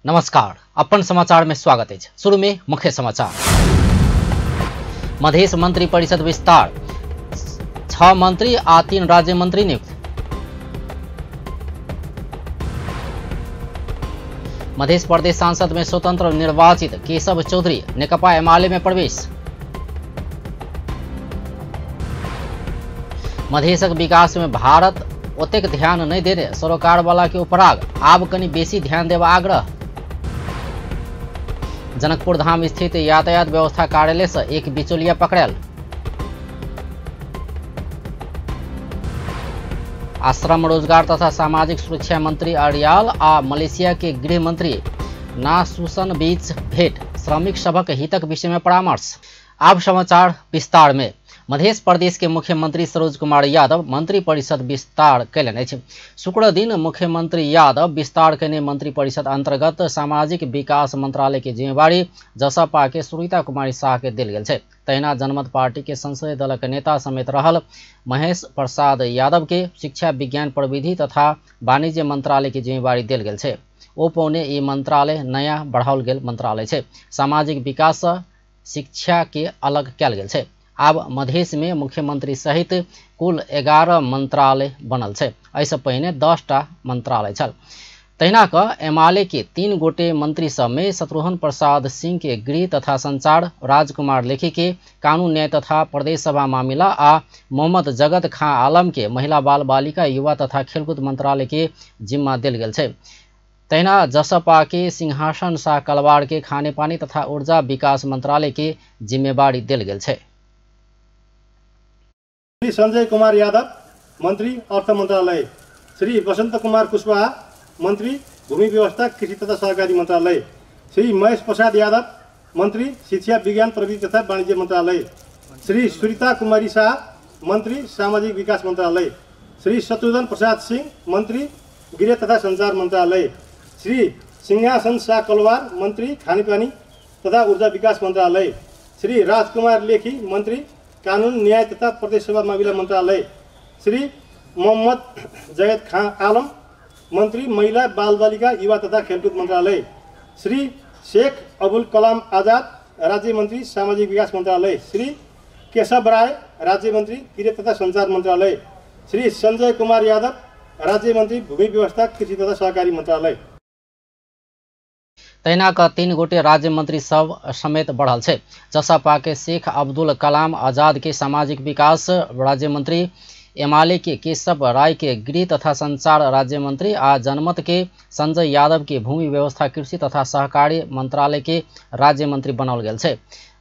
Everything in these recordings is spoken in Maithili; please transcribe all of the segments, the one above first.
नमस्कार, अपन समाचार में स्वागत है। शुरू में मुख्य समाचार। मधेश मंत्री परिषद विस्तार, 6 मंत्री आ 3 राज्य मंत्री नियुक्त। मध्य प्रदेश सांसद में स्वतंत्र निर्वाचित केशव चौधरी नेकपा एमाले में प्रवेश। मधेशक विकास में भारत ओतेक ध्यान नहीं देने सरोकार वाला के उपराग, आब कनी बेसी ध्यान देवा आग्रह। जनकपुर धाम स्थित यातायात व्यवस्था कार्यालय से एक बिचौलिया पकड़ल। श्रम रोजगार तथा सामाजिक सुरक्षा मंत्री अर्याल आ मलेशिया के गृह मंत्री नासुसन बीच भेंट, श्रमिक सभक हितक विषय में परामर्श। अब समाचार विस्तार में। मध्य प्रदेश के मुख्यमंत्री सरोज कुमार यादव मंत्री परिषद विस्तार कयलनि अछि। शुक्र दिन मुख्यमंत्री यादव विस्तार कयने मंत्री परिषद अंतर्गत सामाजिक विकास मंत्रालय के जिम्मेवारी जसपा के सुरीता कुमारी शाह के देल गेल छै। तहिना जनमत पार्टी के संसदीय दलक नेता समेत रहल महेश प्रसाद यादव के शिक्षा विज्ञान प्रविधि तथा वाणिज्य मंत्रालय के जिम्मेवारी देल गेल छै। ओ पौने ई मंत्रालय नया बढ़ाओल गेल मंत्रालय छै। सामाजिक विकास शिक्षा के अलग कयल गेल छै। आब मधेश में मुख्यमंत्री सहित कुल 11 मंत्रालय बनल छै। एहिसँ पहिने 10टा मंत्रालय छल। तहिना क एमाले के 3 गोटे मंत्री सब में शत्रुघ्न प्रसाद सिंह के गृह तथा संचार, राजकुमार लेखी के कानून न्याय तथा प्रदेश सभा मामिला आ मोहम्मद जगत खां आलम के महिला बाल बालिका युवा तथा खेलकूद मंत्रालय के जिम्मा देल गेल छै। तहिना जसपा के सिंहासन शाह कलवार के खानेपानी तथा ऊर्जा विकास मंत्रालय के जिम्मेवारी देल गेल छै। श्री संजय कुमार यादव मंत्री अर्थ मंत्रालय, श्री बसंत कुमार कुशवाहा मंत्री भूमि व्यवस्था कृषि तथा सहकारी मंत्रालय, श्री महेश प्रसाद यादव मंत्री शिक्षा विज्ञान प्रविधि तथा वाणिज्य मंत्रालय, श्री सुरीता कुमारी शाह मंत्री सामाजिक विकास मंत्रालय, श्री शत्रुघ्न प्रसाद सिंह मंत्री गृह तथा संचार मंत्रालय, श्री सिंहासन शाह कलवार मंत्री खानेपानी तथा ऊर्जा विकास मंत्रालय, श्री राजकुमार लेखी मंत्री कानून न्याय तथा प्रदेश सभा मामिला मंत्रालय, श्री मोहम्मद जयद खां आलम मंत्री महिला बाल बालिका युवा तथा खेलकूद मंत्रालय, श्री शेख अबुल कलाम आजाद राज्य मंत्री सामाजिक विकास मंत्रालय, श्री केशव राय राज्य मंत्री गृह तथा संचार मंत्रालय, श्री संजय कुमार यादव राज्य मंत्री भूमि व्यवस्था कृषि तथा सहकारी मंत्रालय। तहिना क 3 गोटे राज्य मंत्री सब समेत बढ़ल छै। जसपा के शेख अब्दुल कलाम आजाद के सामाजिक विकास राज्य मंत्री, एमाले के केशव राय के गृह तथा संचार राज्य मंत्री आ जनमत के संजय यादव के भूमि व्यवस्था कृषि तथा सहकारी मंत्रालय के राज्य मंत्री बनाओल गेल छै।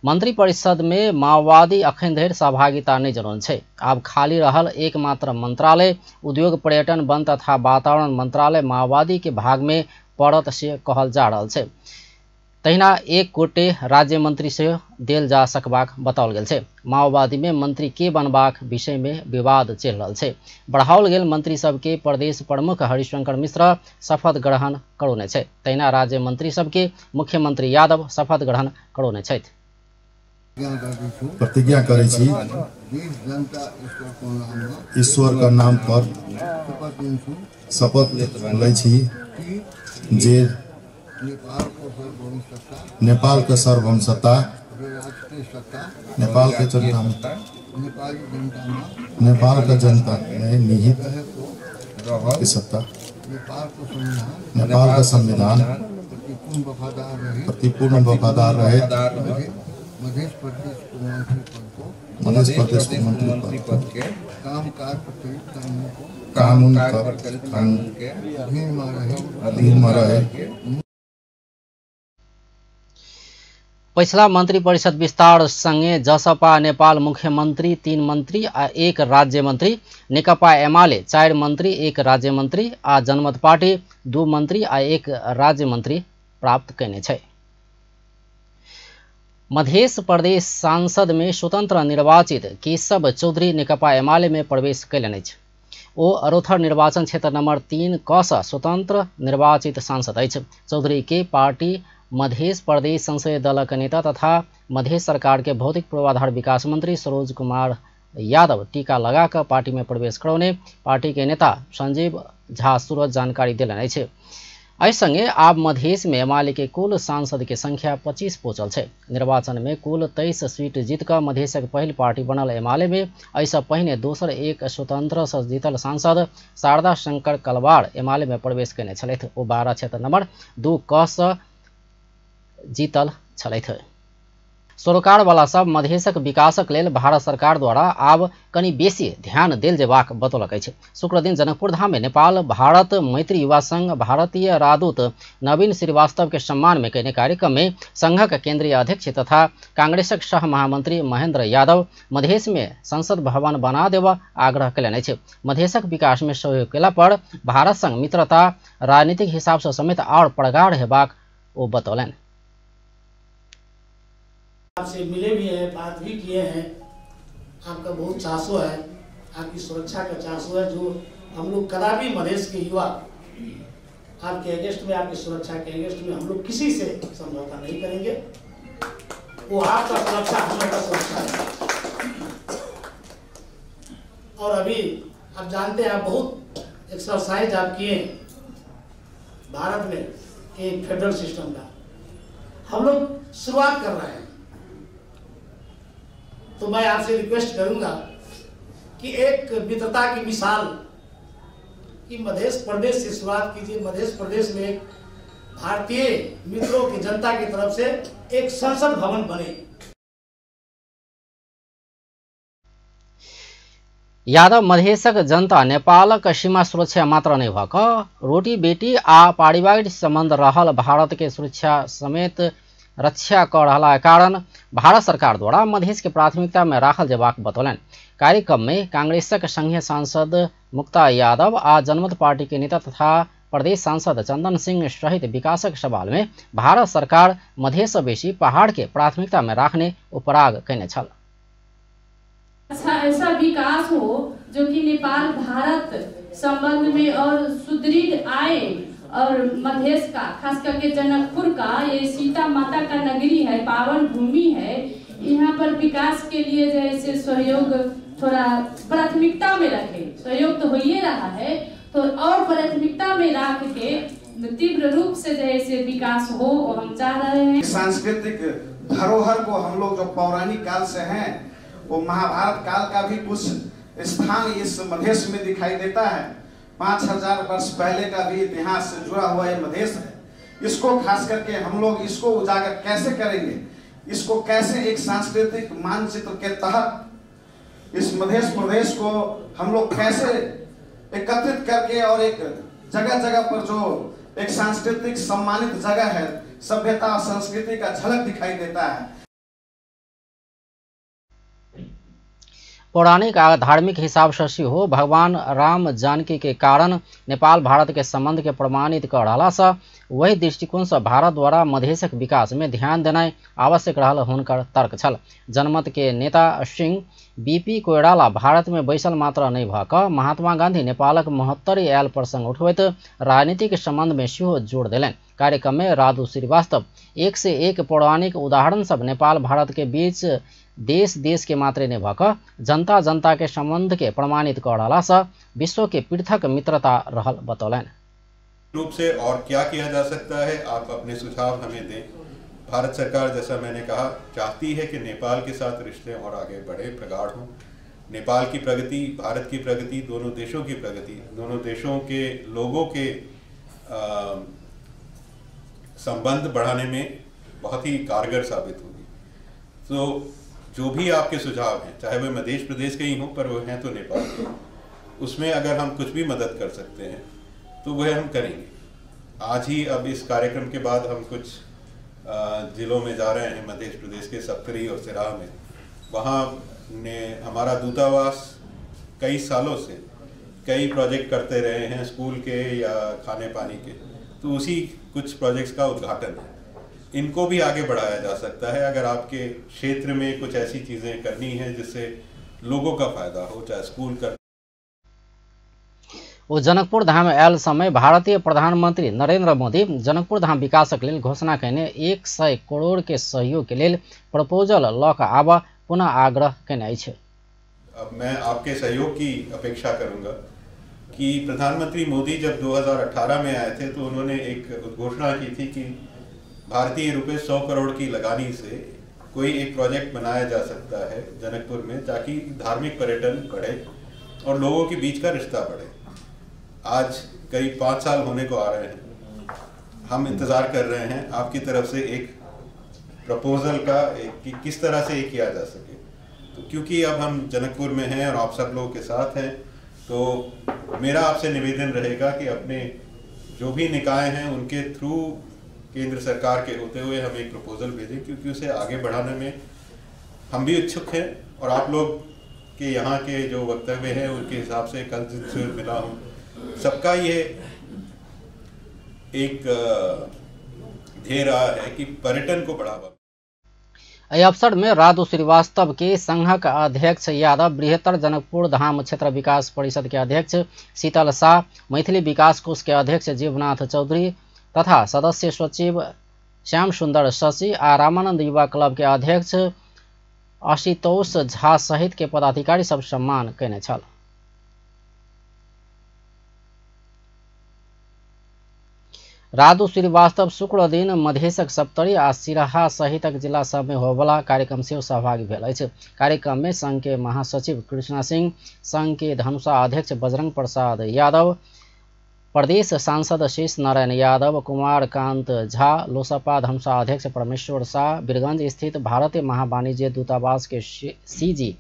मंत्री परिषद में माओवादी अखन धरि सहभागिता नहीं जनौने छै। आब खाली रहल एकमात्र मंत्रालय उद्योग पर्यटन वन तथा वातावरण मंत्रालय माओवादी के भाग में पड़त से कहल जा रहल छै। तहिना 1 गोटे राज्य मंत्री से देल जा सकबाक बताओल गेल छै। माओवादी में मंत्री के बनबाक विषय में विवाद चलि रहल छै। बढ़ाओल गेल मंत्री सबके प्रदेश प्रमुख हरिशंकर मिश्र शपथ ग्रहण करौने छै। तहिना राज्य मंत्री सबके मुख्यमंत्री यादव शपथ ग्रहण करौने छथि। प्रतिज्ञा करै छी ईश्वर के नाम पर शपथ लै छी जे नेपाल के सार्वभौम सत्ता, नेपाल के जनता, नेपाल के जनता में निहित सत्ता, नेपाल का संविधान प्रति पूर्ण वफादार रहे, मध्य प्रदेश के मंत्री पद के कानून के अधीन में रहे। पछिला मंत्री परिषद विस्तार संगे जसपा नेपाल मुख्यमंत्री 3 मंत्री आ 1 राज्य मंत्री, नेकपा एमाले 4 मंत्री 1 राज्य मंत्री आ जनमत पार्टी 2 मंत्री आ 1 राज्य मंत्री प्राप्त कयने छै। मध्य प्रदेश सांसद में स्वतंत्र निर्वाचित केशव चौधरी नेकपा एमाले में प्रवेश कयलनि अछि। ओ अरोथर निर्वाचन क्षेत्र नंबर 3 क सँ स्वतंत्र निर्वाचित सांसद अछि। चौधरी के पार्टी मध्य प्रदेश संसदीय दलक नेता तथा मध्य सरकार के भौतिक पूर्वाधार विकास मंत्री सरोज कुमार यादव टीका लगाकर पार्टी में प्रवेश करौने पार्टी के नेता संजीव झा सूरज जानकारी देलनि अछि। एहि संगे आब मधेश में एमाले के कुल सांसद के संख्या 25 पहुंचल छै। निर्वाचन में कुल 23 सीट जीत कऽ मधेशक पहिल पार्टी बनल एमाले में एहिसँ पहिने दोसर एक स्वतंत्र से जीतल सांसद शारदा शंकर कलवार एमाले में प्रवेश कयने छलथि। ओ 12 क्षेत्र नंबर 2 क से जीतल छलथि। सरोकारवाला सब मधेशक विकासक लेल भारत सरकार द्वारा आब कनि बेसी ध्यान देल जेबाक बतौलक अछि। शुक्रदिन जनकपुर धाम में नेपाल भारत मैत्री युवा संघ भारतीय राजदूत नवीन श्रीवास्तव के सम्मान में कयने कार्यक्रम में संघक केंद्रीय अध्यक्ष तथा कांग्रेसक सह महामंत्री महेंद्र यादव मधेश में संसद भवन बना देबऽ आग्रह कयलनि अछि। मधेशक विकास में सहयोग कयला पर भारत संग मित्रता राजनीतिक हिसाब से समेत और प्रगाढ़ हेबाक ओ बतौलनि। आपसे मिले भी हैं, बात भी किए हैं, आपका बहुत चासो है, आपकी सुरक्षा का चासो है, जो हम लोग कदापि मधेश के युवा आपके अगेंस्ट में, आपकी सुरक्षा के अगेंस्ट में हम लोग किसी से समझौता नहीं करेंगे। वो आपका सुरक्षा हम लोग का सुरक्षा है। और अभी आप जानते हैं, आप बहुत एक्सरसाइज आप किए भारत में एक फेडरल सिस्टम का, हम लोग शुरुआत कर रहे हैं। तो मैं आपसे रिक्वेस्ट करूंगा कि एक मित्रता की मिसाल कि मध्य प्रदेश से शुरुआत कीजिए। मध्य प्रदेश में एक भारतीय मित्रों की जनता की तरफ से एक संसद भवन बने। यादव मधेशक जनता नेपालक सीमा सुरक्षा मात्र नहीं भऽ कऽ रोटी बेटी आ पारिवारिक संबंध रहल भारत के सुरक्षा समेत रक्षा कऽ रहला कारण भारत सरकार द्वारा मधेश के प्राथमिकता में राखल जेबाक बतौलनि। कार्यक्रम में कांग्रेसक संघीय सांसद मुक्ता यादव आ जनमत पार्टी के नेता तथा प्रदेश सांसद चंदन सिंह सहित विकासक सवाल में भारत सरकार मधेश बेसी पहाड़ के प्राथमिकता में राखने उपराग कयने छल। अच्छा ऐसा विकास हो जो कि नेपाल भारत संबंध में और सुदृढ़ आए और मधेश का खास करके जनकपुर का, ये सीता माता का नगरी है, पावन भूमि है, यहाँ पर विकास के लिए जैसे सहयोग थोड़ा प्राथमिकता में रखे। सहयोग तो हो ही रहा है, तो और प्राथमिकता में रख के तीव्र रूप से जैसे विकास हो और हम चाह रहे हैं। सांस्कृतिक धरोहर को हम लोग जो पौराणिक काल से हैं, वो महाभारत काल का भी कुछ स्थान इस मधेश में दिखाई देता है। 5000 वर्ष पहले का भी इतिहास से जुड़ा हुआ ये मधेश है। इसको खास करके हम लोग इसको उजागर कैसे करेंगे, इसको कैसे एक सांस्कृतिक मानचित्र के तहत इस मधेश प्रदेश को हम लोग कैसे एकत्रित करके और एक जगह जगह पर जो एक सांस्कृतिक सम्मानित जगह है, सभ्यता और संस्कृति का झलक दिखाई देता है। पौराणिक आ धार्मिक हिसाब से सेहो भगवान राम जानकी के कारण नेपाल भारत के संबंध के प्रमाणित कर रहला से वही दृष्टिकोण से भारत द्वारा मधेशक विकास में ध्यान देनाइ आवश्यक रहल हुनकर तर्क छल। जनमत के नेता सिंह बीपी कोइराला भारत में बैसल मात्र नहीं भऽ कऽ महात्मा गांधी नेपालक महोत्तरी आयल प्रसंग उठबैत राजनीतिक संबंध में सेहो जोड़ देलनि। कार्यक्रम में राधु श्रीवास्तव एक से एक पौराणिक उदाहरण सब नेपाल भारत के बीच देश देश के मात्रे नहीं भऽ कऽ जनता जनता के संबंध के प्रमाणित कर रहला से विश्व के पृथक मित्रता रहल बतौलनि। रूप से और क्या किया जा सकता है, आप अपने सुझाव हमें दें। भारत सरकार, जैसा मैंने कहा, चाहती है कि नेपाल के साथ रिश्ते और आगे बढ़े, प्रगाढ़ हों। नेपाल की प्रगति, भारत की प्रगति, दोनों देशों की प्रगति, दोनों देशों के लोगों के संबंध बढ़ाने में बहुत ही कारगर साबित होगी। तो जो भी आपके सुझाव हैं, चाहे वह मध्य प्रदेश के ही हों, पर वह हैं तो नेपाल के, उसमें अगर हम कुछ भी मदद कर सकते हैं तो वह हम करेंगे। आज ही अब इस कार्यक्रम के बाद हम कुछ ज़िलों में जा रहे हैं, मध्य प्रदेश के सप्तरी और सिराह में। वहाँ ने हमारा दूतावास कई सालों से कई प्रोजेक्ट करते रहे हैं, स्कूल के या खाने पानी के, तो उसी कुछ प्रोजेक्ट्स का उद्घाटन है। इनको भी आगे बढ़ाया जा सकता है। अगर आपके क्षेत्र में कुछ ऐसी चीज़ें करनी है जिससे लोगों का फायदा हो, चाहे स्कूल कर। ओ जनकपुर धाम आयल समय भारतीय प्रधानमंत्री नरेंद्र मोदी जनकपुर धाम विकासक लेल घोषणा कयने 100 करोड़ के सहयोग के लेल प्रपोजल लऽ कऽ आबऽ पुनः आग्रह कयने अछि। अब मैं आपके सहयोग की अपेक्षा करूंगा। कि प्रधानमंत्री मोदी जब 2018 में आए थे तो उन्होंने एक उद्घोषणा की थी कि भारतीय रुपये 100 करोड़ की लगानी से कोई एक प्रोजेक्ट बनाया जा सकता है जनकपुर में, ताकि धार्मिक पर्यटन बढ़े और लोगों के बीच का रिश्ता बढ़े। आज करीब 5 साल होने को आ रहे हैं, हम इंतज़ार कर रहे हैं आपकी तरफ से एक प्रपोजल का, एक कि किस तरह से ये किया जा सके। तो क्योंकि अब हम जनकपुर में हैं और आप सब लोगों के साथ हैं, तो मेरा आपसे निवेदन रहेगा कि अपने जो भी निकाय हैं उनके थ्रू केंद्र सरकार के होते हुए हम एक प्रपोजल भेजें, क्योंकि उसे आगे बढ़ाने में हम भी इच्छुक हैं और आप लोग के यहाँ के जो वक्तव्य हैं उनके हिसाब से कल जिनसे मिला हूँ सबका ये एक ध्येय रहा है कि पर्यटन को बढ़ावा। एहि अवसर में राधु श्रीवास्तव के संघक अध्यक्ष यादव, बृहत्तर जनकपुर धाम क्षेत्र विकास परिषद के अध्यक्ष शीतल शाह, मैथिली विकास कोष के अध्यक्ष जीवनाथ चौधरी तथा सदस्य सचिव श्याम सुंदर शशि आ रामानंद युवा क्लब के अध्यक्ष आशुतोष झा सहित के पदाधिकारी सब सम्मान कयने छल। राधु श्रीवास्तव शुक्र दिन मधेशक सप्तरी आ सिराहा सहितक जिला सब में होबला कार्यक्रम सेहो सहभागी भेल अछि। कार्यक्रम में संघ के महासचिव कृष्णा सिंह, संघ के धनुषा अध्यक्ष बजरंग प्रसाद यादव, प्रदेश सांसद शेष नारायण यादव, कुमार कांत झा, लोसपा धनुषा अध्यक्ष परमेश्वर शाह, बीरगंज स्थित भारतीय महावाणिज्य दूतावास के सीजी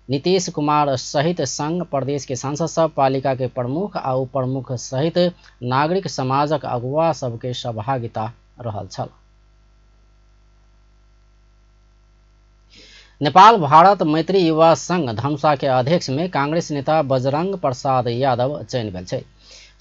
नीतीश कुमार सहित संघ प्रदेश के सांसद सब, पालिका के प्रमुख आ उप प्रमुख सहित नागरिक समाजक अगुवा सबके सहभागिता रहल छल। नेपाल भारत मैत्री युवा संघ धनुषा के अध्यक्ष में कांग्रेस नेता बजरंग प्रसाद यादव चयन भेल छै।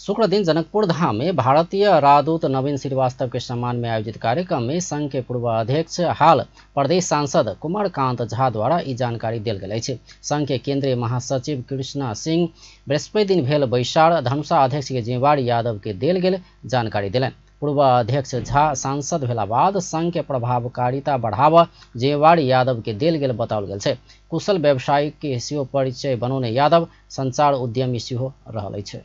शुक्र दिन जनकपुर धाम में भारतीय राजदूत नवीन श्रीवास्तव के सम्मान में आयोजित कार्यक्रम में संघ के पूर्व अध्यक्ष हाल प्रदेश सांसद कुमार कांत झा द्वारा ई जानकारी देल गेल अछि। संघ के केंद्रीय महासचिव कृष्णा सिंह बृहस्पति दिन भेल बैसार धनुषा अध्यक्ष के जिम्मेवारी यादव के देल गेल जानकारी देलनि। पूर्व अध्यक्ष झा सांसद भेला बाद संघ के प्रभावकारिता बढ़ावा जिम्मेवारी यादव के देल गेल बताओल गेल छै। कुशल व्यवसायिक के सेहो परिचय बनौने यादव संचार उद्यमी सेहो रहल अछि।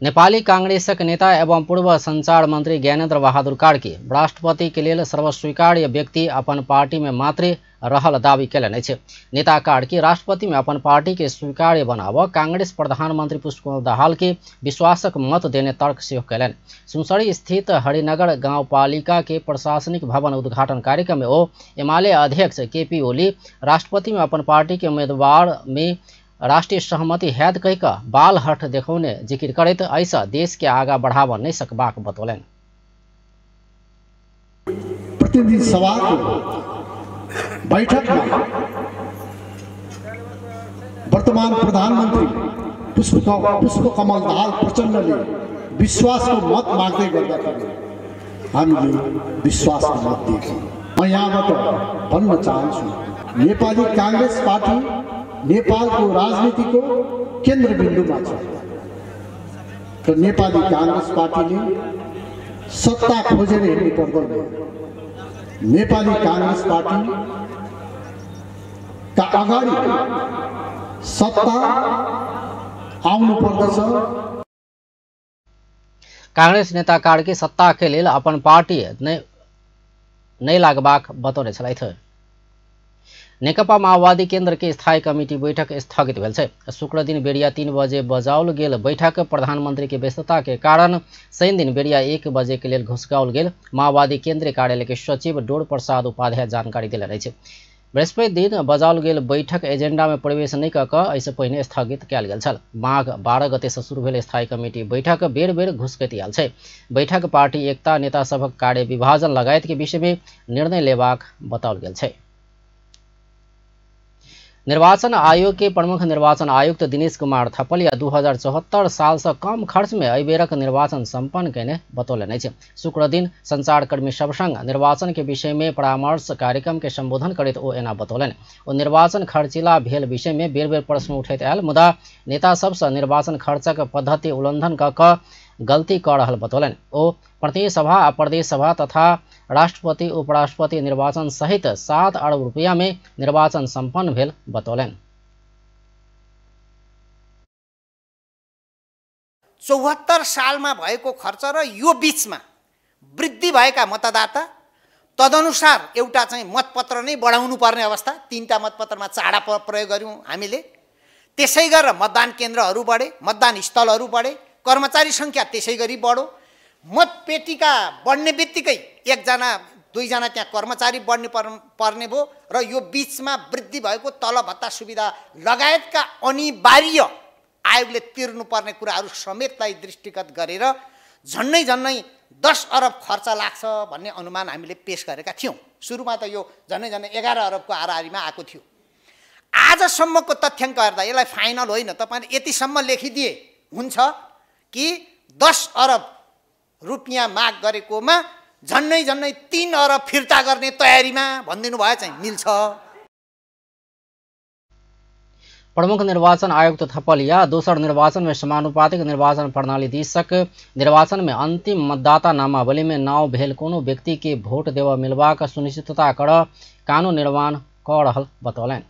नेपाली कांग्रेसक नेता एवं पूर्व संचार मंत्री ज्ञानेन्द्र बहादुर कार्की राष्ट्रपति के लेल सर्वस्वीकार्य व्यक्ति अपन पार्टी में मात्र रहल दावी कयलनि अछि। नेता कार्की राष्ट्रपति में अपन पार्टी के स्वीकार्य बनाबऽ कांग्रेस प्रधानमंत्री पुष्पकमल दाहाल के विश्वासक मत देने तर्क सेहो कयलनि। सुनसरी स्थित हरिनगर गाउँपालिका के प्रशासनिक भवन उद्घाटन कार्यक्रम में ओ एमाले अध्यक्ष केपी ओली राष्ट्रपति में अपन पार्टी के उम्मीदवार में राष्ट्रीय सहमति हैत कहि कऽ बाल हठ देखौने जिकिर करैत एहिसँ देश के आगा बढ़ाबऽ नहि सकबाक बतौलनि। प्रतिनिधि सभाको बैठकमा वर्तमान प्रधानमन्त्री पुष्पकमल दाहाल प्रचण्डले विश्वासको मत माग्दै गर्दाखेरि हामीले विश्वासको मत दिएका। म यहाँबाट भन्न चाहन्छु, नेपाली काङ्ग्रेस पार्टी नेपालको राजनीतिको केन्द्रबिन्दुमा छ र नेपाली काङ्ग्रेस पार्टीले सत्ता खोजेर हिँड्नु पर्दैन। नेपाली काङ्ग्रेस पार्टीका अगाडि सत्ता आउनु पर्दछ। कांग्रेस नेता कार्की सत्ता के लेल अपन पार्टी नहि लागबाक बतौने छलथि। नेकपा माओवादी केंद्र के स्थायी कमिटी बैठक स्थगित भेल छै। शुक्र दिन बेरिया 3 बजे बजाओल गेल बैठक प्रधानमंत्री के व्यस्तता के कारण शनि दिन बेरिया 1 बजे के लेल घुसकाओल गेल माओवादी केंद्रीय कार्यालय के सचिव डोर प्रसाद उपाध्याय जानकारी देलनि अछि। बृहस्पति दिन बजाओल गेल बैठक एजेंडा में प्रवेश नहि कऽ कऽ एहिसँ पहिने स्थगित कयल गेल छल। माघ 12 गते से शुरू भेल स्थायी कमिटी बैठक बेर बेर घुसकैत आयल छै। बैठक पार्टी एकता, नेता सभक कार्य विभाजन लगायत के विषय में निर्णय लेबाक बताओल गेल छै। निर्वाचन आयोग के प्रमुख निर्वाचन आयुक्त दिनेश कुमार थपलिया 2074 साल से कम खर्च में एहि बेरक निर्वाचन सम्पन्न कयने बतौलनि अछि। शुक्र दिन संचारकर्मी सब संग निर्वाचन के विषय में परामर्श कार्यक्रम के संबोधन करैत ओ एना बतौलनि। ओ निर्वाचन खर्चीला भेल विषय में बेर बेर प्रश्न उठैत आयल, मुदा नेता सबसँ निर्वाचन खर्चक पद्धति उल्लंघन कऽ कऽ गलती कऽ रहल बतौलनि। ओ प्रतिनिधि सभा आ प्रदेश सभा तथा राष्ट्रपति उपराष्ट्रपति निर्वाचन सहित 7 अरब रुपया में निर्वाचन सम्पन्न भेल बतौलनि। 74 सालमा भएको खर्च र यो बिचमा वृद्धि भएका मतदाता तदनुसार एउटा चाहिँ मतपत्र नै बढाउनु पर्ने अवस्था, 3टा मतपत्रमा 4 प्रयोग गऱ्यौँ हामीले। त्यसै गरेर मतदान केन्द्रहरू बढे, मतदान स्थलहरू बढे, कर्मचारी सङ्ख्या त्यसै गरी बढ्यो। मतपेटिका बढ्ने बित्तिकै 1जना 2जना त्यहाँ कर्मचारी बढ्ने पर्ने भयो र यो बिचमा वृद्धि भएको तलब भत्ता सुविधा लगायतका अनिवार्य आयोगले तिर्नुपर्ने कुराहरू समेतलाई दृष्टिगत गरेर झन्डै झन्डै 10 अरब खर्च लाग्छ भन्ने अनुमान हामीले पेश गरेका थियौँ। सुरुमा त यो झन्डै झन्डै 11 अरबको हाराहारीमा आएको थियो। आजसम्मको तथ्याङ्क हेर्दा यसलाई फाइनल होइन, तपाईँले यतिसम्म लेखिदिए हुन्छ कि 10 अरब रुपियाँ माग गरेकोमा झन्डै झन्डै 3 अरब फिर्ता गर्ने तयारीमा भनिदिनु भयो चाहिँ मिल्छ। प्रमुख निर्वाचन आयुक्त थपलिया दोसर निर्वाचन में समानुपातिक निर्वाचन प्रणाली दिसक निर्वाचन में अंतिम मतदाता नामावली में नाव भेल कोनो व्यक्ति के भोट देवा मिलबाक सुनिश्चितता कर कानून निर्माण क रहल बतौलनि।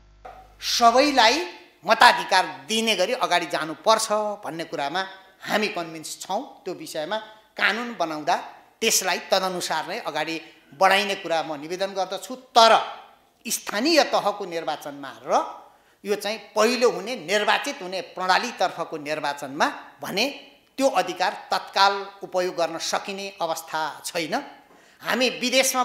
सबैलाई मताधिकार दिने गरी अगाडि जानुपर्छ भन्ने कुरामा हामी कन्भिन्स छौँ। त्यो विषयमा कानुन बनाउँदा त्यसलाई तदनुसार नै अगाडि बढाइने कुरा म निवेदन गर्दछु। तर स्थानीय तहको निर्वाचनमा र यो चाहिँ पहिलो हुने निर्वाचित हुने प्रणालीतर्फको निर्वाचनमा भने त्यो अधिकार तत्काल उपयोग गर्न सकिने अवस्था छैन। हामी विदेशमा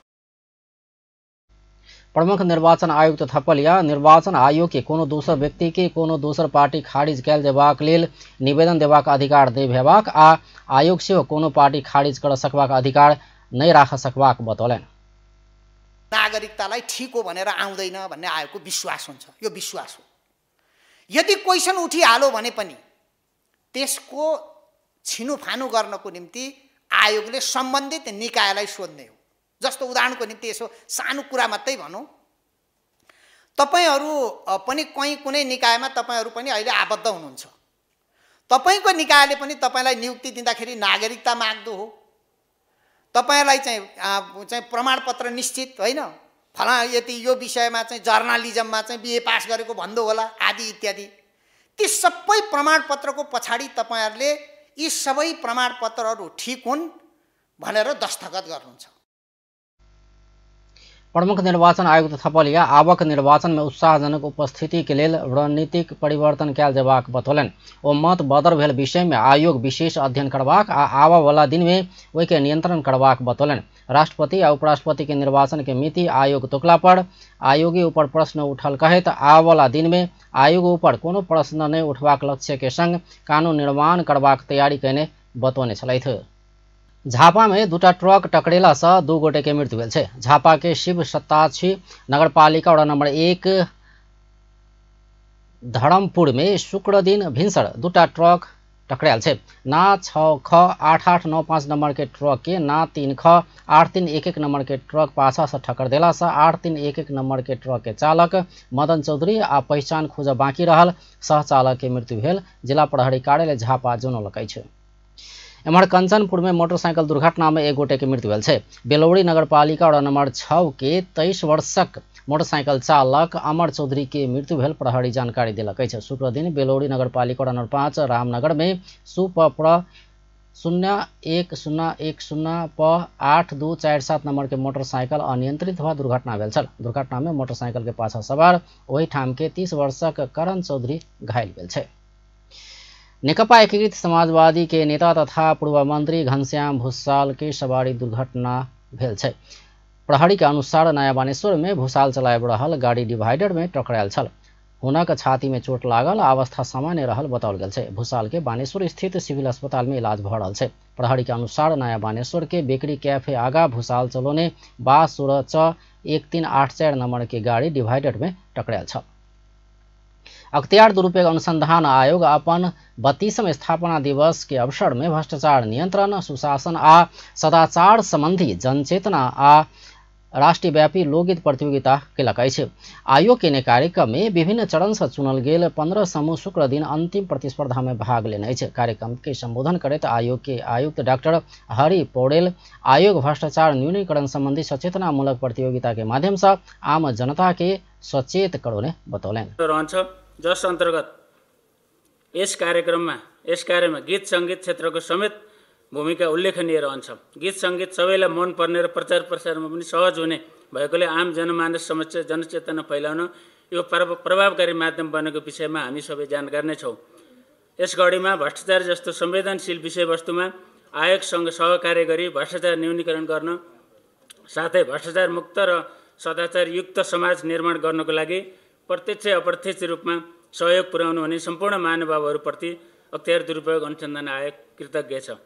प्रमुख निर्वाचन आयुक्त थपलिया निर्वाचन आयोग के कोनो दोसर व्यक्ति के कोनो दोसर पार्टी खारिज कयल जेबाक लेल निवेदन देबाक अधिकार नहि हेबाक आ आयोग सेहो कोनो पार्टी खारिज कर सकबाक अधिकार नहि राख सकबाक बतौलनि। नागरिकतालाई ठिक हो भनेर आउँदैन भन्ने आयोगको विश्वास हुन्छ, यो विश्वास हो। यदि क्वेसन उठिहाल्यो भने पनि त्यसको छिनुफानु गर्नको निम्ति आयोगले सम्बन्धित निकायलाई सोध्ने हो। जस्तो उदाहरणको निम्ति यसो सानो कुरा मात्रै भनौँ, तपाईँहरू पनि कहीँ कुनै निकायमा तपाईँहरू पनि अहिले आबद्ध हुनुहुन्छ। तपाईँको निकायले पनि तपाईँलाई नियुक्ति दिँदाखेरि नागरिकता माग्दो हो, तपाईँलाई चाहिँ प्रमाणपत्र निश्चित होइन, फला यति यो विषयमा चाहिँ जर्नालिजममा चाहिँ बिए पास गरेको भन्दो होला आदि इत्यादि। ती सबै प्रमाणपत्रको पछाडि तपाईँहरूले यी सबै प्रमाणपत्रहरू ठिक हुन् भनेर दस्तखत गर्नुहुन्छ। प्रमुख निर्वाचन आयुक्त थपलिया आवक निर्वाचन में उत्साहजनक उपस्थिति के लेल रणनीतिक परिवर्तन कयल जेबाक बतौलनि। ओ मत बदर भेल विषय में आयोग विशेष अध्ययन करबाक आ आबऽवला दिन में ओहिके नियंत्रण करबाक बतौलनि। राष्ट्रपति आ उपराष्ट्रपति के निर्वाचन के मिति आयोग तोकला पर आयोगी ऊपर प्रश्न उठल कहैत आबऽवला दिन में आयोग ऊपर कोनो प्रश्न नहि उठबाक लक्ष्य के संग कानून निर्माण करबाक तैयारी कयने बतौने छलथि। झापा में 2टा ट्रक टकरेला से 2 गोटे के मृत्यु भेल छै। झापा के शिव सत्ताछी नगरपालिका वडा नंबर 1 धर्मपुर में शुक्र दिन भिनसर 2टा ट्रक टकरायल छै। ना 6 ख 8 8 9 5 नंबर के ट्रक के ना 3 ख 8 3 1 1 नंबर के ट्रक पाछा से ठक्कर देला से 8 3 1 1 नंबर के ट्रक के चालक मदन चौधरी आ पहचान खोज बाकी रहल सहचालक के मृत्यु भेल जिला प्रहरी कार्यालय झापा जनौलक अछि। एम्हर कंचनपुर में मोटरसाइकिल दुर्घटना में एक गोटे के मृत्यु भेल छै। बेलौरी नगरपालिका वडा नंबर 6 के 23 वर्षक मोटरसाइकिल चालक अमर चौधरी के मृत्यु भेल प्रहरी जानकारी देलक अछि। शुक्र दिन बेलौरी नगरपालिका वडा नंबर 5 रामनगर में सुप्र 0 1 0 1 0 प 8 2 4 7 नंबर के मोटरसाइकिल अनियंत्रित भऽ दुर्घटना भेल छल। दुर्घटना में मोटरसाइकिल के पाछा सवार ओहि ठाम के 30 वर्षक करण चौधरी घायल भेल छै। नेकपा एकीकृत समाजवादी के नेता तथा पूर्व मंत्री घनश्याम भूषाल के सवारी दुर्घटना भेल छै। प्रहरी के अनुसार नया बानेश्वर में भूषाल चलाबि रहल गाड़ी डिवाइडर में टकरायल छल। हुनक छाती में चोट लागल, अवस्था सामान्य रहल बताओल गेल छै। भूषाल के बानेश्वर स्थित सिविल अस्पताल में इलाज भऽ रहल छै। प्रहरी के अनुसार नया बानेश्वर के बेकरी कैफे आगा भूषाल चलौने बा 16 च 1 3 8 4 नंबर के गाड़ी डिवाइडर में टकरायल छल। अख्तियार दुरुपयोग अनुसंधान आयोग अपन 32वां स्थापना दिवस के अवसर में भ्रष्टाचार नियंत्रण, सुशासन आ सदाचार संबंधी जनचेतना आ राष्ट्रव्यापी लोकगीत प्रतियोगिता केलक अछि। आयोग के कार्यक्रम में विभिन्न चरण से चुनल गेल 15 समूह शुक्र दिन अंतिम प्रतिस्पर्धा में भाग लेने अछि। कार्यक्रम के संबोधन करैत आयोग के आयुक्त डॉक्टर हरि पौडेल आयोग भ्रष्टाचार न्यूनीकरण संबंधी सचेतनामूलक प्रतियोगिता के माध्यम से आम जनता के सचेत करौने बतौलनि। रहन्छ जस अन्तर्गत यस कार्यक्रममा यस कार्यमा गीत सङ्गीत क्षेत्रको समेत भूमिका उल्लेखनीय रहन्छ। गीत सङ्गीत सबैलाई मन पर्ने र प्रचार प्रसारमा पनि सहज हुने भएकोले आम जनमानस समक्ष जनचेतना फैलाउन यो प्रभावकारी माध्यम बनेको विषयमा हामी सबै जानकार नै छौँ। यस घडीमा भ्रष्टाचार जस्तो संवेदनशील विषयवस्तुमा आयोगसँग सहकार्य गरी भ्रष्टाचार न्यूनीकरण गर्न साथै भ्रष्टाचार मुक्त र सदाचारयुक्त समाज निर्माण गर्नको लागि प्रत्यक्ष अप्रत्यक्ष रूपमा सहयोग पुर्याउनु हुने सम्पूर्ण महानुभावहरूप्रति अख्तियार दुरुपयोग अनुसन्धान आयोग कृतज्ञ छ।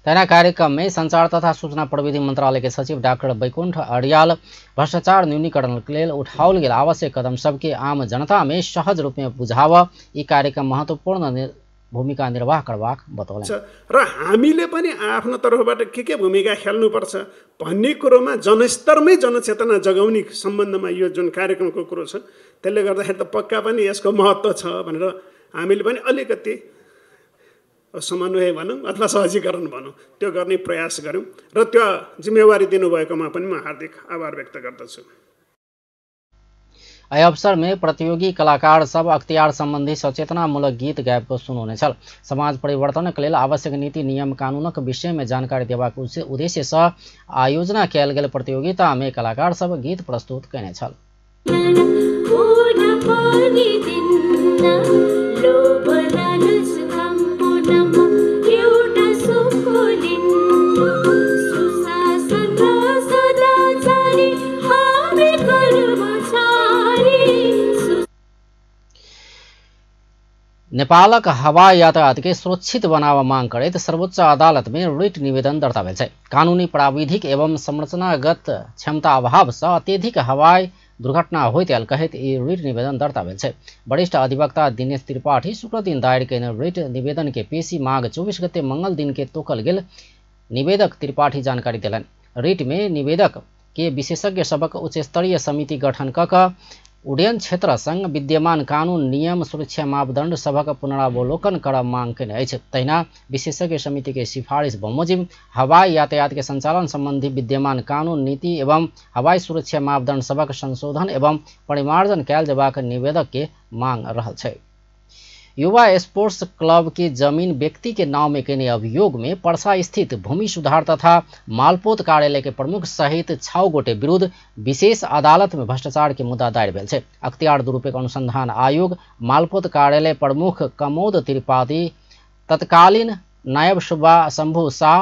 तहिना कार्यक्रम में संचार तथा सूचना प्रविधि मंत्रालय के सचिव डाक्टर बैकुंठ अर्याल भ्रष्टाचार न्यूनीकरण के लेल उठाओल गेल आवश्यक कदम सबके आम जनता में सहज रूप में बुझाव ई कार्यक्रम महत्वपूर्ण भूमिका निर्वाह करबाक बतौलनि। र हामीले पनि आफ्नो तर्फबाट के भूमिका खेल्नुपर्छ भन्ने कुरोमा जनस्तरमै जनचेतना जगाउने सम्बन्धमा यो जुन कार्यक्रमको कुरो छ त्यसले गर्दाखेरि त पक्का पनि यसको महत्त्व छ भनेर हामीले पनि अलिकति समन्वय भनौँ अथवा सहजीकरण भनौँ त्यो गर्ने प्रयास गऱ्यौँ र त्यो जिम्मेवारी दिनुभएकोमा पनि म हार्दिक आभार व्यक्त गर्दछु। एहि अवसर में प्रतियोगी कलाकार सब अख्तियार संबंधी सचेतनामूलक गीत गाबि कऽ सुनौने छल। समाज परिवर्तनक लेल आवश्यक नीति नियम कानूनक विषय में जानकारी देबाक उद्देश्य सँ आयोजना कयल गेल प्रतियोगिता में कलाकार सब गीत प्रस्तुत कयने छल। नेपालक हवाई यातायात के सुरक्षित बनाव मांग करैत सर्वोच्च अदालत में रिट निवेदन दर्ता भेल छै। कानूनी प्राविधिक एवं संरचनागत क्षमता अभाव सँ अत्यधिक हवाई दुर्घटना होइत आयल कहैत ई रिट निवेदन दर्ता भेल छै। वरिष्ठ अधिवक्ता दिनेश त्रिपाठी शुक्रदिन दायर कयने रिट निवेदन के पेशी माघ 24 गते मंगल दिन के तोकल गेल निवेदक त्रिपाठी जानकारी देलनि। रिट में निवेदक के विशेषज्ञ सबक उच्च स्तरीय समिति गठन क कऽ उड्डयन क्षेत्र संग विद्यमान कानून नियम सुरक्षा मापदंड सभक पुनरावलोकन करब मांग कयने अछि। तहिना विशेषज्ञ समिति के सिफारिश बमोजिम हवाई यातायात के संचालन संबंधी विद्यमान कानून नीति एवं हवाई सुरक्षा मापदंड सभक संशोधन एवं परिमार्जन कयल जेबाक निवेदक के मांग रहल छै। युवा स्पोर्ट्स क्लब के जमीन व्यक्ति के नाम में कयने अभियोग में परसा स्थित भूमि सुधार तथा मालपोत कार्यालय के प्रमुख सहित 6 गोटे विरुद्ध विशेष अदालत में भ्रष्टाचार के मुद्दा दायर भेल छै। अख्तियार दुरुपयोग अनुसंधान आयोग मालपोत कार्यालय प्रमुख कमोद त्रिपाठी, तत्कालीन नायब सुब्बा शंभु शाह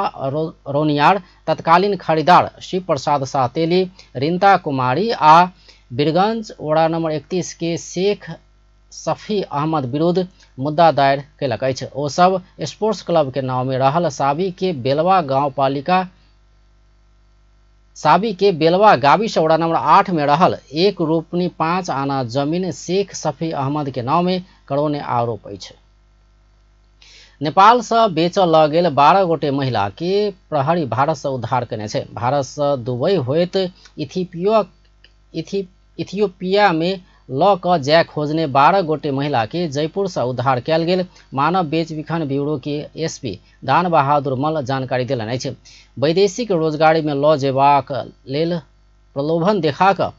रोनियार, तत्कालीन खरीदार शिव प्रसाद शाह तेली, रिंता कुमारी आ बीरगंज वड़ा नंबर 31 के शेख सफी अहमद विरुद्ध मुद्दा दायर कयलक अछि। ओ सब स्पोर्ट्स क्लब के नाम में रहल साबी के बेलवा गांवपालिका साबी के बेलवा गावी वड़ा नंबर 8 में रहल 1 रोपनी 5 आना जमीन शेख सफी अहमद के नाम में करौने आरोप अछि। नेपाल से बेचऽ लऽ गेल 12 गोटे महिला के प्रहरी भारत से उद्धार कयने छै। भारत से दुबई होइत इथियोपिया में ल क जाय खोजने 12 गोटे महिला के जयपुर से उद्धार कयल गेल मानव बेच बिखन ब्यूरो के एसपी दान बहादुर मल्ल जानकारी देलनि अछि। वैदेशिक रोजगारी में ल जेबाक लेल प्रलोभन देखा कऽ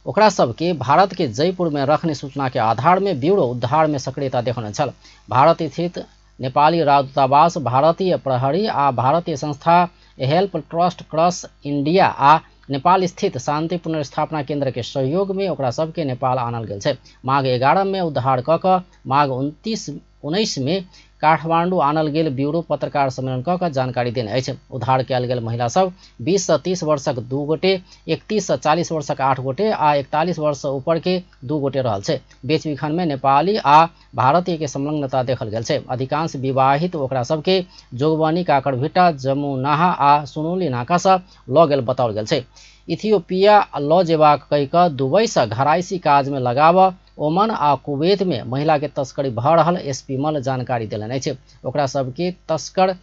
ओकरा सबके भारत के जयपुर में रखने सूचना के आधार में ब्यूरो उद्धार में सक्रियता देखौने छल। भारत स्थित नेपाली राजदूतावास, भारतीय प्रहरी आ भारतीय संस्था हेल्प ट्रस्ट क्रॉस इंडिया आ नेपाल स्थित शांति पुनर्स्थापना केंद्र के सहयोग में ओकरा सबके नेपाल आनल गेल छै। माघ 11 में उद्धार क कऽ माघ 19 में काठमांडू आनल गेल ब्यूरो पत्रकार सम्मेलन क कऽ जानकारी देने अछि। उद्धार कयल गेल महिला सब 20 से 30 वर्षक 2 गोटे, 31 से 40 वर्षक 8 गोटे आ 41 वर्ष से ऊपर के 2 गोटे रहल छै। बेचबिखन में नेपाली आ भारतीय के संलग्नता देखल गेल छै। अधिकांश विवाहित ओकरा सबके जोगबनी, काकड़भिट्टा, जमुनाहा आ सुनौली नाका से लऽ गेल बताओल गेल छै। इथियोपिया लऽ जेबाक कहि कऽ दुबई से घरायसी काज में लगाबऽ ओमन आ कुवैत में महिला के तस्करी भऽ रहल एसपी मल्ल जानकारी देलनि अछि। ओकरा सबके तस्कर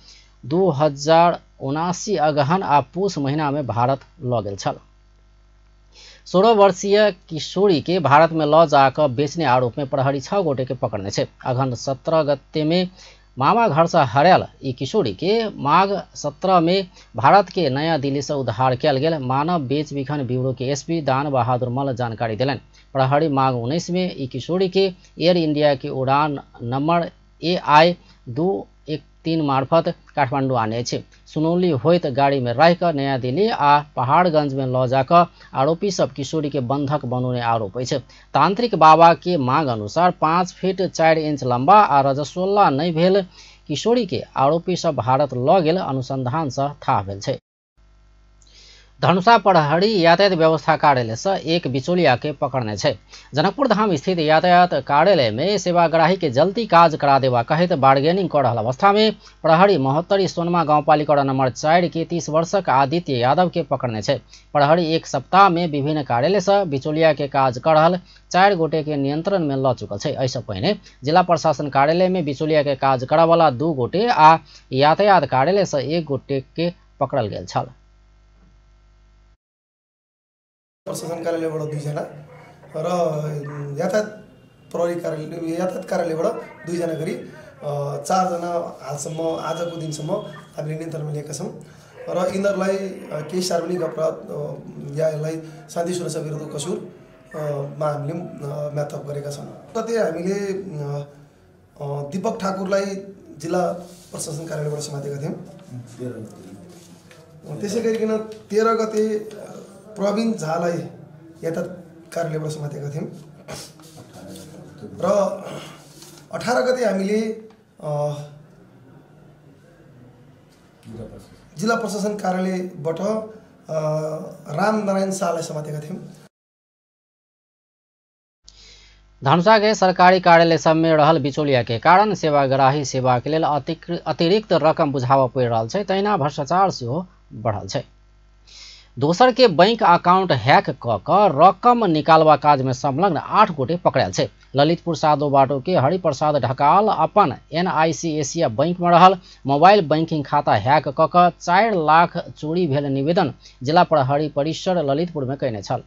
2079 अगहन आ पूस महीना में भारत लऽ गेल छल। 16 वर्षीय किशोरी के भारत में लऽ जा कऽ बेचने आरोप में प्रहरी 6 गोटे के पकड़ने छै। अगहन 17 गते में मामा घर से हरायल ई किशोरी के माघ 17 में भारत के नया दिल्ली से उद्धार कयल गेल मानव बेच बिखन ब्यूरो के एसपी दान बहादुर मल्ल जानकारी देलनि। प्रहरी माघ 19 में ई किशोरी के एयर इंडिया के उड़ान नंबर AI 213 मार्फत काठमाडौँ आने अछि। सुनौली होइत गाड़ी में राखि कऽ नयाँ दिल्ली आ पहाड़गंज में लऽ जा कऽ आरोपी सब किशोरी के बंधक बनौने आरोप अछि। तांत्रिक बाबा के मांग अनुसार 5 फीट 4 इंच लंबा आ रजस्वला नहि भेल किशोरी के आरोपी सब भारत लऽ गेल अनुसंधान से थाह भेल छै। धनुषा प्रहरी यातायात व्यवस्था कार्यालय से एक बिचौलिया के पकड़ने छै। जनकपुर धाम स्थित यातायात कार्यालय में सेवाग्राही के जल्दी काज करा देवा कहैत बार्गेनिंग कर रहल अवस्था में प्रहरी महोत्तरी सोनमा गाउँपालिका वडा नंबर 4 के 30 वर्षक आदित्य यादव के पकड़ने छै। प्रहरी एक सप्ताह में विभिन्न कार्यालय से बिचौलिया के काज कर रहल 4 गोटे के नियंत्रण में ल चुकल छै। एहिसँ पहिने जिला प्रशासन कार्यालय में बिचौलिया के काज करऽवाला 2 गोटे आ यातायात कार्यालय से 1 गोटे के पकड़ल गेल छल। प्रशासन कार्यालयबाट 2 जना र यातायात प्रहरी कार्यालय यातायात कार्यालयबाट 2 जना गरी 4 जना हालसम्म आजको दिनसम्म हामीले नियन्त्रणमा लिएका छौँ र यिनीहरूलाई केही सार्वजनिक अपराध या यसलाई शान्ति सुरक्षा विरुद्ध कसुर मा हामीले म्याथअप गरेका छौँ। गते हामीले दीपक ठाकुरलाई जिल्ला प्रशासन कार्यालयबाट समातेका थियौँ। त्यसै गरिकन 13 गते प्रवीण झालाई यातायात कार्यालयबाट समातेका थियौँ र 18 गते हामीले जिल्ला प्रशासन कार्यालयबाट रामनारायण शाहलाई समातेका थियौँ। धनुषा के सरकारी कार्यालय सब में रहल बिचौलिया के कारण सेवाग्राही सेवा के लेल अतिरिक्त रकम बुझाबऽ पड़ि रहल छै, तहिना भ्रष्टाचार सेहो बढ़ल छै। दोसर के बैंक अकाउंट हैक क कऽ रकम निकालबा काज में संलग्न 8 गोटे पकड़ायल छै। ललितपुर सादो बाटो के हरिप्रसाद ढकाल अपन एनआईसी एशिया बैंक में रहल मोबाइल बैंकिंग खाता हैक क कऽ 4 लाख चोरी भेल निवेदन जिला प्रहरी परिसर ललितपुर में कयने छल।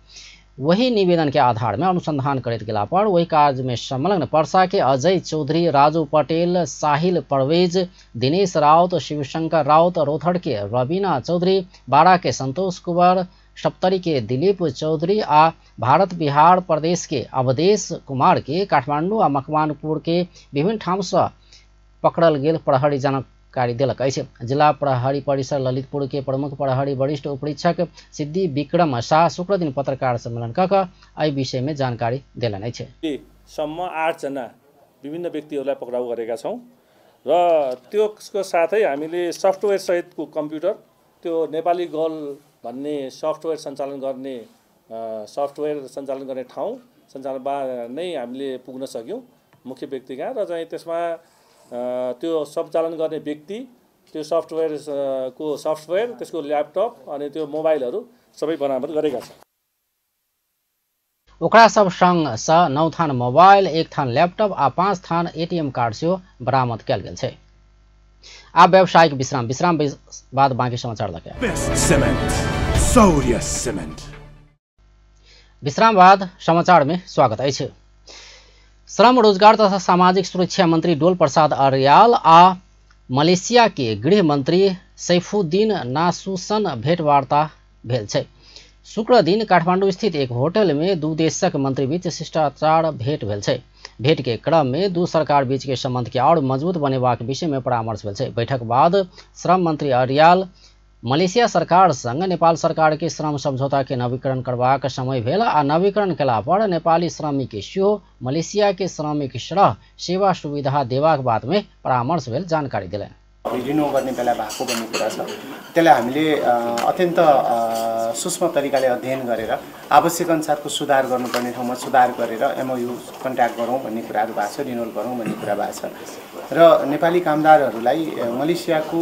वही निवेदन के आधार में अनुसंधान करैत गेला पर वही काज में संलग्न परसा के अजय चौधरी, राजू पटेल, साहिल परवेज, दिनेश राउत, शिवशंकर राउत, रोथड़ के रवीना चौधरी, बारा के संतोष कुंवर, सप्तरी के दिलीप चौधरी आ भारत बिहार प्रदेश के अवधेश कुमार के काठमांडू आ मकवानपुर के विभिन्न ठाम से पकड़ल गेल प्रहरी जानकारी देलक अछि। जिला प्रहरी परिसर ललितपुर के प्रमुख प्रहरी वरिष्ठ उपरीक्षक सिद्धि विक्रम शाह शुक्रदिन पत्रकार सम्मेलन क कऽ एहि विषय में जानकारी देलनि अछि। सम्म 8 जना विभिन्न व्यक्तिहरूलाई पक्राउ गरेका छौँ र त्यसको साथै हामीले सफ्टवेयर सहितको कम्प्युटर, त्यो नेपाली गर्ल भन्ने सफ्टवेयर सञ्चालन गर्ने ठाउँ सञ्चालनमा नै हामीले पुग्न सक्यौँ मुख्य व्यक्ति कहाँ र चाहिँ त्यसमा त्यो सञ्चालन गर्ने व्यक्ति, त्यो सफ्टवेयर को सफ्टवेयर, त्यसको ल्यापटप अनि त्यो मोबाइलहरू सबै बरामद गरेका छौँ। ओकरा सब संग सँ 9 थान मोबाइल, 1 थान ल्यापटप आ 5 थान एटीएम कार्ड सेहो बरामद कयल गेल छै। आब व्यावसायिक विश्राम, विश्राम बाद बाकी समाचार लके। विश्राम बाद समाचार में स्वागत अछि। श्रम रोजगार तथा सामाजिक सुरक्षा मंत्री डोल प्रसाद अर्याल आ मलेशिया के गृह मंत्री सैफुद्दीन नासुसन भेंटवार्ता भेल छै। शुक्र दिन काठमांडू स्थित एक होटल में दू देशक मंत्री बीच शिष्टाचार भेंट भेल छै। भेंट के क्रम में दू सरकार बीच के संबंध के और मजबूत बनेबाक विषय में परामर्श भेल छै। बैठक बाद श्रम मंत्री अर्याल मलेशिया सरकार संग नेपाल सरकार के श्रम समझौता के नवीकरण करबाक समय भेल आ नवीकरण केला पर नेपाली श्रमिक के सेहो मलेशिया के श्रमिक सरह सेवा सुविधा देबाक बात में परामर्श भेल जानकारी देलनि। रिन्यू गर्ने बेला भएको भन्ने कुरा छ, त्यसलाई हामीले अत्यन्त सूक्ष्म तरिकाले अध्ययन गरेर आवश्यक अनुसारको सुधार गर्नुपर्ने ठाउँमा सुधार गरेर एमओयु कन्ट्याक्ट गरौँ भन्ने कुराहरू भएको छ, रिन्युअल गरौँ भन्ने कुरा भएको छ र नेपाली कामदारहरूलाई मलेसियाको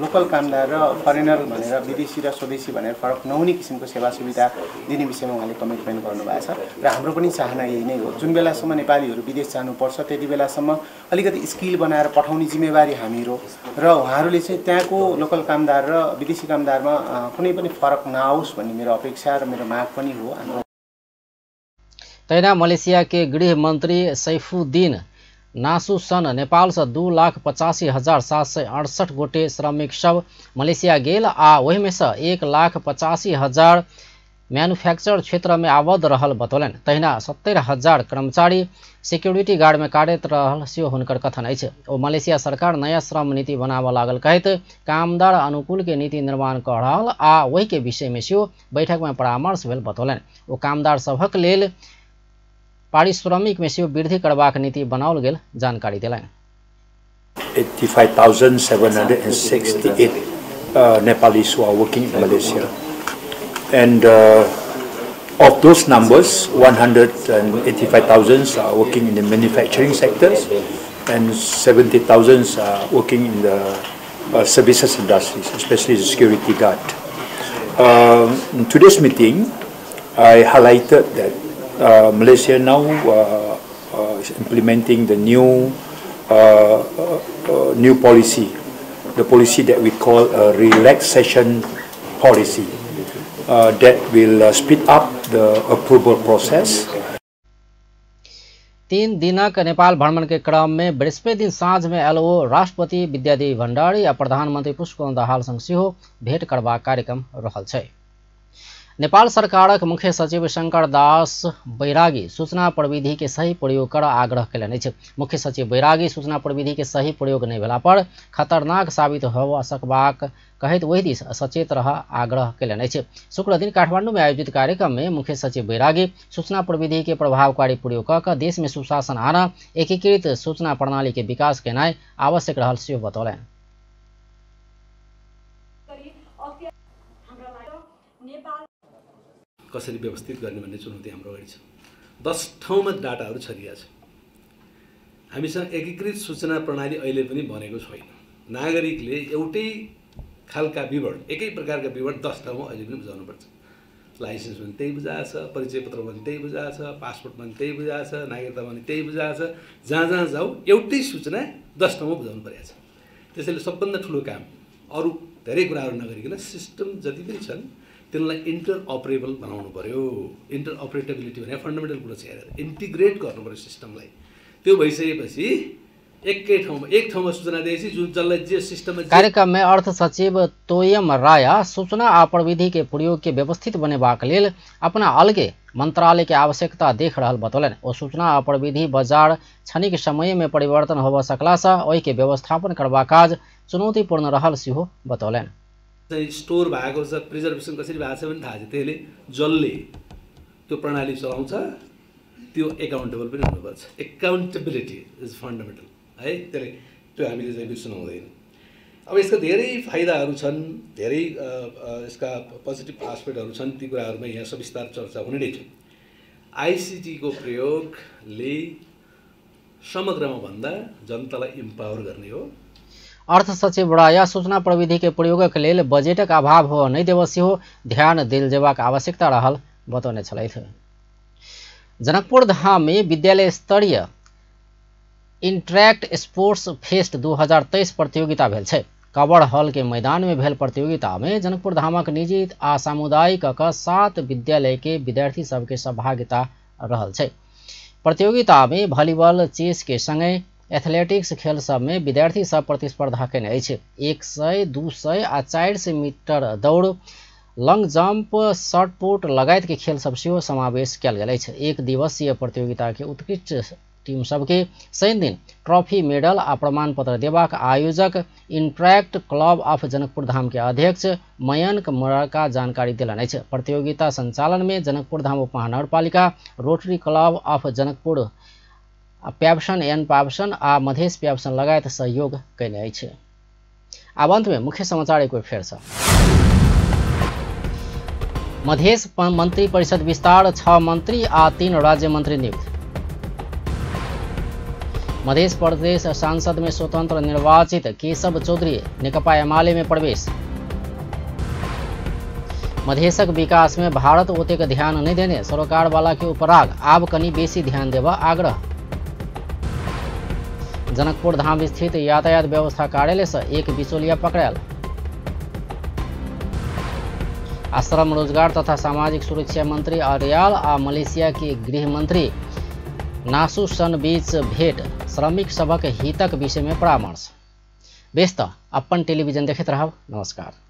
लोकल कामदार र फरेनर भनेर विदेशी र स्वदेशी भनेर फरक नहुने किसिमको सेवा सुविधा दिने विषयमा उहाँले कमिटमेन्ट गर्नुभएको छ र हाम्रो पनि चाहना यही नै हो। जुन बेलासम्म नेपालीहरू विदेश जानुपर्छ त्यति बेलासम्म अलिकति स्किल बनाएर पठाउने जिम्मेवारी हामीहरू र उहाँहरूले चाहिँ त्यहाँको लोकल कामदार र विदेशी कामदारमा कुनै पनि फरक नआओस् भन्ने मेरो अपेक्षा र मेरो माग पनि हो। हाम्रो तहिना मलेशिया के गृह मंत्री सैफुद्दीन नासुसन नेपाल से 2,85,768 गोटे श्रमिक सब मलेशिया गेल आ ओहिमे से 1,85,000 मैन्युफैक्चर क्षेत्र में आबद्ध रहल बतौलनि। तहिना 70,000 कर्मचारी सिक्योरिटी गार्ड में कार्यरत रहल सेहो हुनकर कथन अछि। ओ मलेशिया सरकार नया श्रम नीति बनाबऽ लागल कहैत कामदार अनुकूल के नीति निर्माण कऽ रहल आ ओहि के विषय में सेहो बैठक में परामर्श भेल बतौलनि। ओ कामदार सभक लेल पारिश्रमिक में सेहो वृद्धि करबाक नीति बनाओल गेल जानकारी देलनि। 85,768 Nepalis who are working in Malaysia. And of those numbers, 185,000 are working in the manufacturing sectors and 70,000 are working in the services industries, especially the security guard. In today's meeting, I highlighted that Malaysia now is implementing the new policy, the policy that we call a relaxation policy. That will speed up the approval process. 3 दिनक नेपाल भ्रमण के क्रम में बृहस्पति दिन साँझ में आयल ओ राष्ट्रपति विद्यादेवी भण्डारी आ प्रधानमंत्री पुष्पकमल दाहाल संग सेहो भेंट करबाक कार्यक्रम रहल छै। नेपाल सरकारक मुख्य सचिव शंकर दास बैरागी सूचना प्रविधि के सही प्रयोग कर आग्रह कयलनि अछि। मुख्य सचिव बैरागी सूचना प्रविधि के सही प्रयोग नहि भेला पर खतरनाक साबित होबऽ सकबाक कहैत ओहि दिस सचेत रह आग्रह कयलनि अछि। शुक्रदिन काठमांडू में आयोजित कार्यक्रम में मुख्य सचिव बैरागी सूचना प्रविधि के प्रभावकारी प्रयोग कऽ कऽ देश में सुशासन आना एकीकृत सूचना प्रणाली के विकास केनाइ आवश्यक रहल सेहो बतौलनि। कसरी व्यवस्थित गर्ने भन्ने चुनौती हाम्रो अगाडि छ। 10 ठाउँमा डाटाहरू छरिया छ। हामीसँग एकीकृत सूचना प्रणाली अहिले पनि बनेको छैन। नागरिकले एउटै खालका विवरण, एकै प्रकारका विवरण 10 ठाउँमा अहिले पनि बुझाउनुपर्छ। लाइसेन्स पनि त्यही बुझाएको छ, परिचय पत्र पनि त्यही बुझाएको छ, पासपोर्ट पनि त्यही बुझाएको छ, नागरिकता पनि त्यही बुझाएको छ। जहाँ जहाँ जाऊ एउटै सूचना 10 ठाउँमा बुझाउनु परेको छ। त्यसैले सबभन्दा ठुलो काम अरू धेरै कुराहरू नगरिकन सिस्टम जति पनि छन् त्यसलाई इन्टरअपरेबल बनाउनु पर्यो। इन्टरअपरेटेबिलिटी भने फन्डामेन्टल कुरो छ, हेरेर इन्टिग्रेट गर्नु पर्यो सिस्टमलाई। त्यो भइसकेपछि एकै ठाउँमा एक ठाउँमा सूचना दिएपछि जुन जसलाई जे सिस्टममा। कार्यक्रम में अर्थ सचिव तोयम राया सूचना आ प्रविधि के प्रयोग के व्यवस्थित बनेबाक लेल अपना अलगे मंत्रालय के आवश्यकता देख रहल बतौलनि। ओ सूचना आ प्रविधि बाजार क्षणिक समय में परिवर्तन होबऽ सकला सँ ओहि के व्यवस्थापन करबाक काज चुनौतीपूर्ण रहल सेहो बतौलनि। स्टोर भएको छ, प्रिजर्भेसन कसरी भएको छ पनि थाहा छ। त्यसले जसले त्यो प्रणाली चलाउँछ त्यो एकाउन्टेबल पनि हुनुपर्छ। एकाउन्टेबिलिटी is fundamental है, त्यसले त्यो हामीले चाहिँ बिर्सनु हुँदैन। अब यसका धेरै फाइदाहरू छन्, धेरै यसका पोजिटिभ आस्पेक्टहरू छन्, ती कुराहरूमा यहाँ सविस्तार चर्चा हुने नै छ। आइसिटीको प्रयोगले समग्रमा भन्दा जनतालाई इम्पावर गर्ने हो। अर्थ सचिव राया सूचना प्रविधि के प्रयोगक लेल बजेटक अभाव हो नहि देबऽ सेहो ध्यान देल जेबाक आवश्यकता रहल बतौने छलथि। जनकपुर धाम में विद्यालय स्तरीय इंटरैक्ट स्पोर्ट्स फेस्ट 2023 प्रतियोगिता भेल छै। कवर हॉल के मैदान में भेल प्रतियोगिता में जनकपुर धामक निजी आ सामुदायिक क 7 विद्यालय के विद्यार्थी सबके सहभागिता रहल छै। प्रतियोगिता में वॉलीबॉल, चेस के संगे एथलेटिक्स खेल सब में विद्यार्थी सब प्रतिस्पर्धा केने अछि। 100, 200 आ 400 मीटर दौड़, लॉन्ग जंप, शॉर्ट पुट लगायत के खेल सब सेहो समावेश कयल गेल अछि। एक दिवसीय प्रतियोगिता के उत्कृष्ट टीम सबके शनि दिन ट्रॉफी, मेडल आ प्रमाण पत्र देबाक आयोजक interact club of Janakpur Dham के अध्यक्ष मयंक मुरारका जानकारी देलनि अछि। प्रतियोगिता संचालन में जनकपुर धाम उपमहानगरपालिका, रोटरी क्लब ऑफ जनकपुर, प्याप्सन एन पाप्सन आ मधेश प्याप्सन लगायत सहयोग कयने अछि। आब अंत में मुख्य समाचार एक बेर फेरसँ। मधेश मंत्री परिषद विस्तार, 6 मंत्री आ 3 राज्य मंत्री नियुक्त। मध्य प्रदेश सांसद में स्वतंत्र निर्वाचित केशव चौधरी नेकपा एमाले में प्रवेश। मधेशक विकास में भारत ओतेक ध्यान नहीं देने सरोकार वाला के उपराग, आब कनी बेसी ध्यान देवा आग्रह। जनकपुर धाम स्थित यातायात व्यवस्था कार्यालय से एक बिचौलिया पकड़ायल। श्रम रोजगार तथा सामाजिक सुरक्षा मंत्री अर्याल आ मलेशिया के गृह मंत्री नासुसन बीच भेंट, श्रमिक सभक हितक विषय में परामर्श। बेस त अपन टेलीविजन देखैत रहब। नमस्कार।